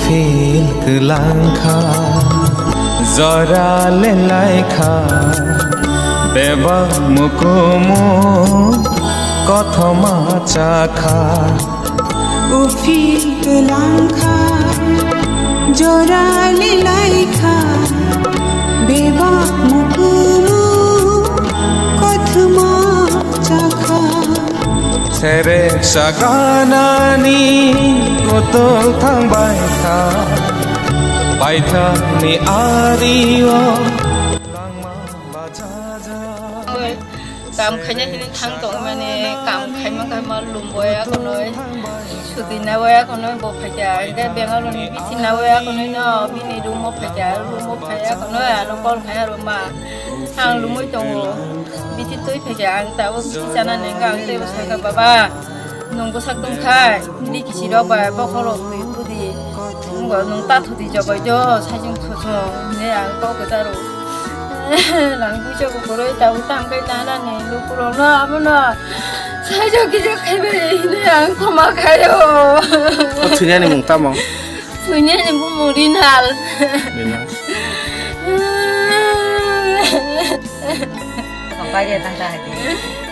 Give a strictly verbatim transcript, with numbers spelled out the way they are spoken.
Phil kwlangkha, jora lelaikha, bebak mukumu kothoma chakha. Uphil kwlangkha, jora lelaikha, bebak mukumu kothoma chakha. Serek saganani kotol thangbai kha, paithakni ario langma bachaja. Kam khaina hini thang tong mani, kam khaima khaima lumboya konoi, suti naboya konoi bo phaikya, hingke Bengaluru ni bithi naboya konoi no, bini room o phaikya, room o phaiya konoi, ano call khaya roma, ang lumoi tongo, bithi twi phaikya, ang tabo bithi chana nengka, ang tebo saka baba, nung bwsak tong khai, bini kisi rok bai bokhorok twi budi, nung ta thudi jobai jo, sajung thusung, hine ang kok kwcharo. Lang puisa kukuroi tau tang kai nana ni lukurok no amo no. Sajo kisa kai bai hine ang khoma khayo. O thwinani mung tamo? Thwinani mung Rinal. Rinal. Papai de tang tang hai.